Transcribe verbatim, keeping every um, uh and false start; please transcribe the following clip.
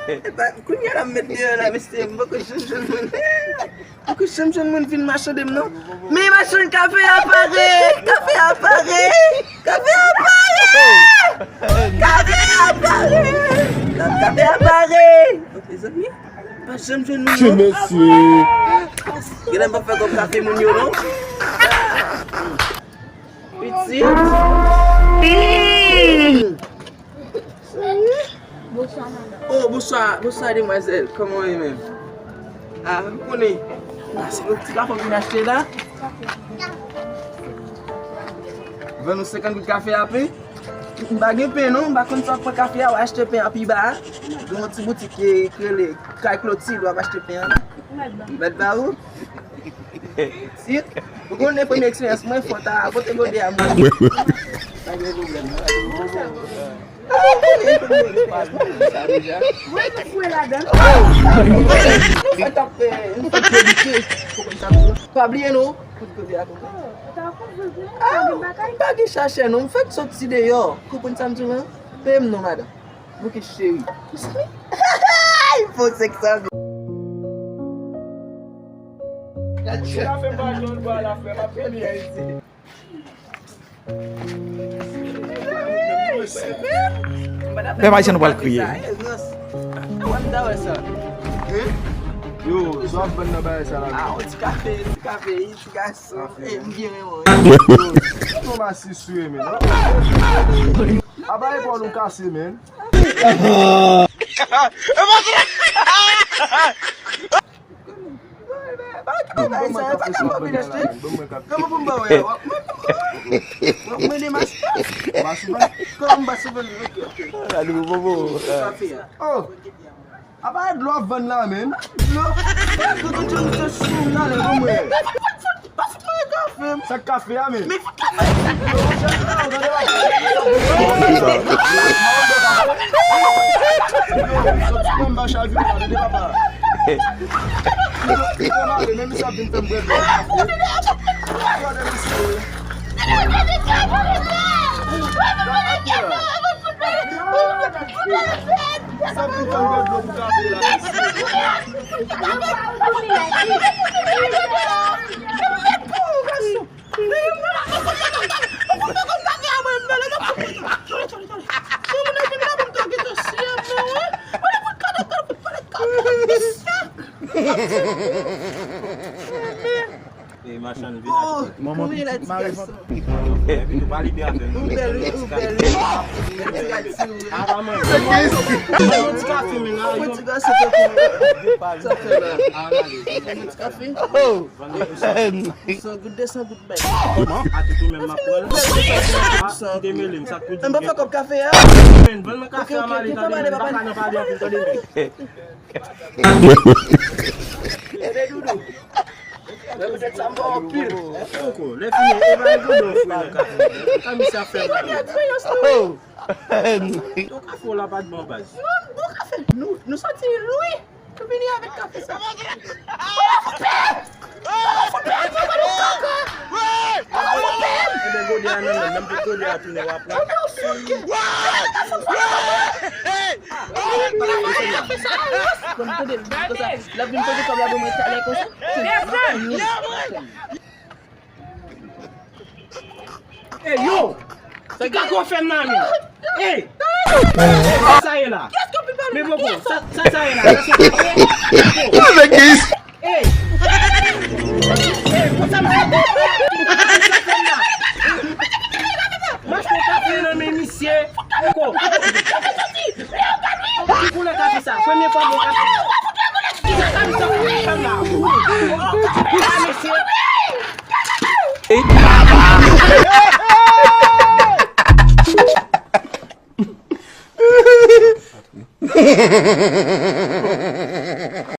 Epa, kounye a la m met deyò la, mesye, m poko janm jwenn moun. M poko janm jwenn moun vin machande m, non. Men machann kafe a pare! Kafe a pare! Kafe a pare! Kafe a pare! Kafe a pare! Ok, zanmi, pa janm jwenn moun, non. Mesye. Genlè m p ap fè kòb kafe moun yo, non. Pitit. Bonswa, madanm. Oh, bonswa, bonswa, demwazèl. Kòman w ye menm? Ah, m konnen. Ah, se yon ti kafe w vin achte la? Vann nou senkant goud kafe a pen? M pa gen pen non, m pa konn sa w pran kafe a, w achte pen an pi ba a. Gen yon ti boutik ki rele Kay Klotid, w ap achte pen an la. Mèt ba ou? Si, ou konnen premye eksperyans mwen, fò ta pote gode a mwen. Pa gen pwoblèm, non. Ah, ou konnen premye eksperyans mwen, sa deja. Mwen te fwe ladan. Nou fèk ap, eh, nou fèk debite. Pa bliye non, kout gode a tonbe. Ah, pa gen chache non, m fèk soti deyò. Konprann sa m di w lan? Peye m non, madanm. Bouki cheri. Fo sèk sa. Gad sa. Sa fè m pa jwenn bwa la, frè, m ap vini Ayiti. Pèp ayisyen nou pral kriye. Yo, sa w ap vann nan bagay sa la? Ah, yon ti kafe, ti kafe, ti gason. Eh, m byen renmen. Yo, yon masi sou men, non? Apa epòl ou kase, men? Kòman pou m ba w? Mwen de mas. Kòman m ba sou vann? Ok, ok. Sa fè a. Oh! Apa e dlo ap vann la, men? Dlo? Kote w te sou talè, ban mwen. Pa fout mwen kafe m. Sa k kafe a, men? Men fout kafe. Soti nan m ba chavire la, tande papa. Li pran male, men misye ap vin fè m bwè dlo kafe. Gade misye. Sa pou fè m bwè dlo pou kafe la. E machann vin achte. Manman, mari. Epi tou pa lide avè m. Ou bèl, wi, ou bèl, wi. Ti gad si ou. Apa mwen. Yon ti kafe, men la. Yon ti gason, sa fè la. Yon ti kafe. San goud, de san goud bay. Kòman? A tout ou menm m ap pran. Ou demele m, sa k pou di. M pa fè kòb kafe a. Men, vann mwen kafe a, m ale, tande, m pa ka nan pale anpil, tande, men. Ede doudou. Lè petèt sa m ba w anpil. Poko, lè fini, e bay dodo fwe nan kafe. Kamis sa fè mal. Oh. Ton kafe w la pa t bon baz. Non, bon kafe. Nou, nou soti lwen. Nou vini avèk kafe sa. Bon, fout pè! Bon, fout pè, nou pa nou kaka. Bon, fout pè! Ebe gode a nan men, menm pou gode a tounen w ap pran. Bon, fout pè! Bon, fout pè! Bon, tande l di konsa, l ap vin poze kòb la pou mwen talè konsa. Ey, yo! Ki kaka w fè m nan men? Ey! Sa sa ye la? Men poko, sa sa ye la? Sa se... Ey! Ey, konsa m fè? Sa fè m la? M achte yon kafe nan men misye. Poko. Ki koulè kafe sa? Premye fwa m wè kafe. Ki sa kafe sa premye fwa m la? Ah, mesye.